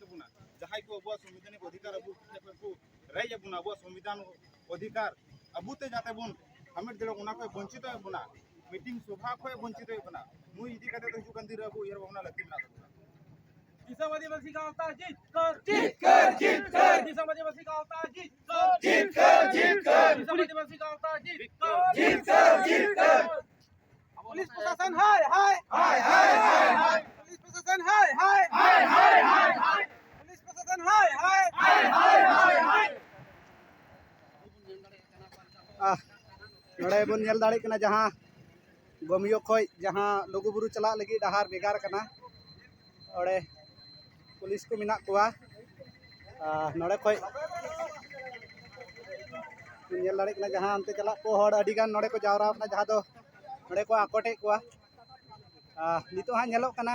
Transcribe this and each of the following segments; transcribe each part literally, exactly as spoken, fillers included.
ᱛᱟᱵᱚᱱᱟ᱾ ᱡᱟᱦᱟᱸᱭ ᱠᱚ ᱟᱵᱚᱣᱟᱜ ᱥᱚᱝᱵᱤᱫᱷᱟᱱᱤᱠ ᱚᱫᱷᱤᱠᱟᱨ ᱟᱵᱚ ᱴᱷᱮᱱ ᱠᱷᱚᱱ ᱠᱚ ᱨᱮᱡ ᱟᱵᱚᱱᱟ, ᱟᱵᱚᱣᱟᱜ ᱥᱚᱝᱵᱤᱫᱷᱟᱱ ᱚᱫᱷᱤᱠᱟᱨ ᱟᱵᱚᱛᱮ ᱡᱟᱛᱮ ᱵᱚᱱ ᱦᱟᱢᱮᱴ ᱫᱟᱲᱮᱭᱟᱜ, ᱚᱱᱟ ᱠᱷᱚᱱ ᱵᱚᱧᱪᱤᱛ ᱮᱫ ᱵᱚᱱᱟ, ᱢᱤᱴᱤᱝ ᱥᱚᱵᱷᱟ ᱠᱷᱚᱱ ᱵᱚᱧᱪᱤᱛ ᱮᱫ ᱵᱚᱱᱟ᱾ ᱱᱩᱭ ᱤᱫᱤ ᱠᱟᱛᱮ ᱫᱚ ᱦᱤᱡᱩᱜ ᱠᱟᱱ ᱫᱤᱱ ᱨᱮ ᱟᱵᱚ ᱩᱭᱦᱟᱹᱨ ᱵᱷᱟᱵᱽᱱᱟ ᱞᱟᱹᱠᱛᱤ ᱢᱮᱱᱟᱜ ᱛᱟᱵᱚᱱᱟ᱾ ᱫᱤᱥᱚᱢ ᱟᱹᱫᱤᱵᱟᱹᱥᱤ ᱜᱟᱶᱛᱟ ᱡᱤᱛᱠᱟᱹᱨ, ᱡᱤᱛᱠᱟᱹᱨ, ᱡᱤᱛᱠᱟᱹᱨ᱾ ᱫᱤᱥᱚᱢ ᱟᱹᱫᱤᱵᱟᱹᱥᱤ ᱜᱟᱶᱛᱟ ᱡᱤᱛᱠᱟᱹᱨ, ᱡᱤᱛᱠᱟᱹᱨ, ᱡᱤᱛᱠᱟᱹᱨ᱾ ᱫᱤᱥᱚᱢ ᱟᱹᱫᱤᱵᱟᱹᱥᱤ ᱜᱟᱶᱛᱟ ᱡᱤᱛᱠᱟᱹᱨ, ᱡᱤᱛᱠᱟᱹᱨ, ᱡᱤᱛᱠᱟᱹᱨ᱾ ᱯᱩᱞᱤᱥ ᱯᱨᱚᱥᱟᱥᱚᱱ ᱦᱟᱭ, ᱦᱟᱭ, ᱦᱟᱭ, ᱦᱟᱭ, ᱦᱟᱭ, ᱦᱟᱭ᱾ ᱯᱩᱞᱤᱥ ᱯᱨᱚᱥᱟᱥᱚᱱ ᱦᱟᱭ, ᱦᱟᱭ, ᱦᱟᱭ, ᱦᱟᱭ, ᱦᱟᱭ, ᱦᱟᱭ᱾ ᱯᱩᱞᱤᱥ ᱯᱨᱚᱥᱟᱥᱚᱱ ᱦᱟᱭ, ᱦᱟᱭ, ᱦᱟᱭ, ᱦᱟᱭ, ᱦᱟᱭ, ᱦᱟᱭ᱾ ᱟᱦ, ᱱᱚᱰᱮ ᱵᱚᱱ ᱧᱮᱞ ᱫᱟᱲᱮᱭᱟᱜ ᱠᱟᱱᱟ, ᱡᱟᱦᱟᱸ ᱜᱚᱢᱤᱭᱚ ᱠᱷᱚᱱ ᱡᱟᱦᱟᱸ ᱞᱩᱜᱩᱵᱩᱨᱩ ᱪᱟᱞᱟᱜ ᱞᱟᱹᱜᱤᱫ ᱰᱟᱦᱟᱨ ᱵᱷᱮᱜᱟᱨ ᱠᱟᱱᱟ, ᱚᱸᱰᱮ ᱯᱩᱞᱤᱥ ᱠᱚ ᱢᱮᱱᱟᱜ ᱠᱚᱣᱟ᱾ ᱟᱨ ᱱᱚᱰᱮ ᱠᱷᱚᱱ ᱧᱮᱞ ᱫᱟᱲᱮᱭᱟᱜ ᱠᱟᱱᱟ, ᱡᱟᱦᱟᱸ ᱚᱱᱛᱮ ᱪᱟᱞᱟᱜ ᱠᱚ ᱦᱚᱲ ᱟᱹᱰᱤ ᱜᱟᱱ ᱱᱚᱰᱮ ᱠᱚ ᱡᱟᱣᱨᱟ ᱟᱠᱟᱱᱟ, ᱡᱟᱦᱟᱸ ᱫᱚ ᱱᱚᱰᱮ ᱠᱚ ᱟᱠᱚᱴᱮᱫ ᱠᱚᱣᱟ᱾ ᱟᱨ ᱱᱤᱛᱚᱜ ᱦᱟᱸᱜ ᱧᱮᱞᱚᱜ ᱠᱟᱱᱟ,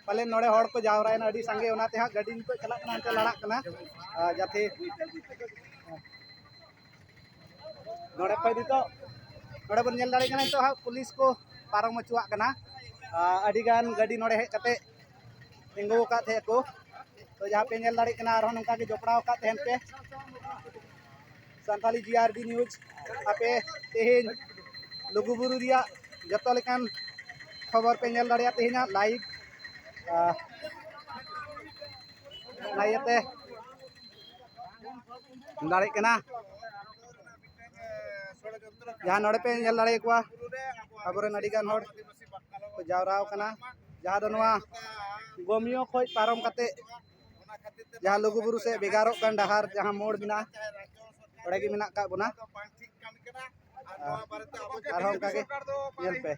ᱯᱟᱞᱮᱱ ᱱᱚᱰᱮ ᱦᱚᱲ ᱠᱚ ᱡᱟᱣᱨᱟᱭᱮᱱᱟ ᱟᱹᱰᱤ ᱥᱟᱸᱜᱮ, ᱚᱱᱟᱛᱮ ᱦᱟᱸᱜ ᱜᱟᱹᱰᱤ ᱱᱤᱛᱚᱜ ᱪᱟᱞᱟᱜ ᱠᱟᱱᱟ, ᱦᱟᱱᱛᱮ ᱞᱟᱲᱟᱜ ᱠᱟᱱᱟ᱾ ᱟᱨ ᱡᱟᱛᱮ ᱱᱚᱰᱮ ᱠᱷᱚᱱ ᱱᱤᱛᱚᱜ, ᱱᱚᱰᱮ ᱵᱚᱱ ᱧᱮᱞ ᱫᱟᱲᱮᱭᱟᱜ ᱠᱟᱱᱟ, ᱱᱤᱛᱚᱜ ᱦᱟᱸᱜ ᱯᱩᱞᱤᱥ ᱠᱚ ᱯᱟᱨᱚᱢ ᱦᱚᱪᱚᱣᱟᱜ ᱠᱟᱱᱟ᱾ ᱟᱨ ᱟᱹᱰᱤ ᱜᱟᱱ ᱜᱟᱹᱰᱤ ᱱᱚᱰᱮ ᱦᱮᱡ ᱠᱟᱛᱮ ᱛᱤᱸᱜᱩ ᱟᱠᱟᱫ ᱛᱟᱦᱮᱸᱫ ᱠᱚ᱾ ᱛᱚ, ᱡᱟᱦᱟᱸ ᱯᱮ ᱧᱮᱞ ᱫᱟᱲᱮᱭᱟᱜ ᱠᱟᱱᱟ, ᱟᱨᱦᱚᱸ ᱱᱚᱝᱠᱟ ᱜᱮ ᱡᱚᱯᱲᱟᱣ ᱟᱠᱟᱫ ᱛᱟᱦᱮᱱ ᱯᱮ᱾ ᱥᱟᱱᱛᱟᱞᱤ ᱡᱤ ᱟᱨ ᱵᱤ ᱱᱤᱭᱩᱡᱽ, ᱟᱯᱮ ᱛᱮᱦᱮᱧ ᱞᱩᱜᱩᱵᱩᱨᱩ ᱨᱮᱭᱟᱜ ᱡᱚᱛᱚ ᱞᱮᱠᱟᱱ ᱠᱷᱚᱵᱚᱨ ᱯᱮ ᱧᱮᱞ ᱫᱟᱲᱮᱭᱟᱜᱼᱟ ᱛᱮᱦᱮᱧᱟᱜ ᱞᱟᱭᱤᱵᱷ᱾ ᱟᱦ, ᱚᱱᱟ ᱤᱭᱟᱹᱛᱮ ᱫᱟᱲᱮᱭᱟᱜ ᱠᱟᱱᱟ, ᱡᱟᱦᱟᱸ ᱱᱚᱰᱮ ᱯᱮ ᱧᱮᱞ ᱫᱟᱲᱮᱭᱟᱠᱚᱣᱟ, ᱟᱵᱚᱨᱮᱱ ᱟᱹᱰᱤ ᱜᱟᱱ ᱦᱚᱲ ᱠᱚ ᱡᱟᱣᱨᱟ ᱟᱠᱟᱱᱟ, ᱡᱟᱦᱟᱸ ᱫᱚ ᱱᱚᱣᱟ ᱜᱚᱢᱤᱭᱚ ᱠᱷᱚᱱ ᱯᱟᱨᱚᱢ ᱠᱟᱛᱮ ᱡᱟᱦᱟᱸ ᱞᱩᱜᱩᱵᱩᱨᱩ ᱥᱮᱫ ᱵᱷᱮᱜᱟᱨᱚᱜ ᱠᱟᱱ ᱰᱟᱦᱟᱨ, ᱡᱟᱦᱟᱸ ᱢᱳᱲ ᱢᱮᱱᱟᱜᱼᱟ, ᱚᱸᱰᱮ ᱜᱮ ᱢᱮᱱᱟᱜ ᱟᱠᱟᱫ ᱵᱚᱱᱟ᱾ ᱟᱨᱦᱚᱸ ᱚᱱᱠᱟ ᱜᱮ ᱧᱮᱞ ᱯᱮ᱾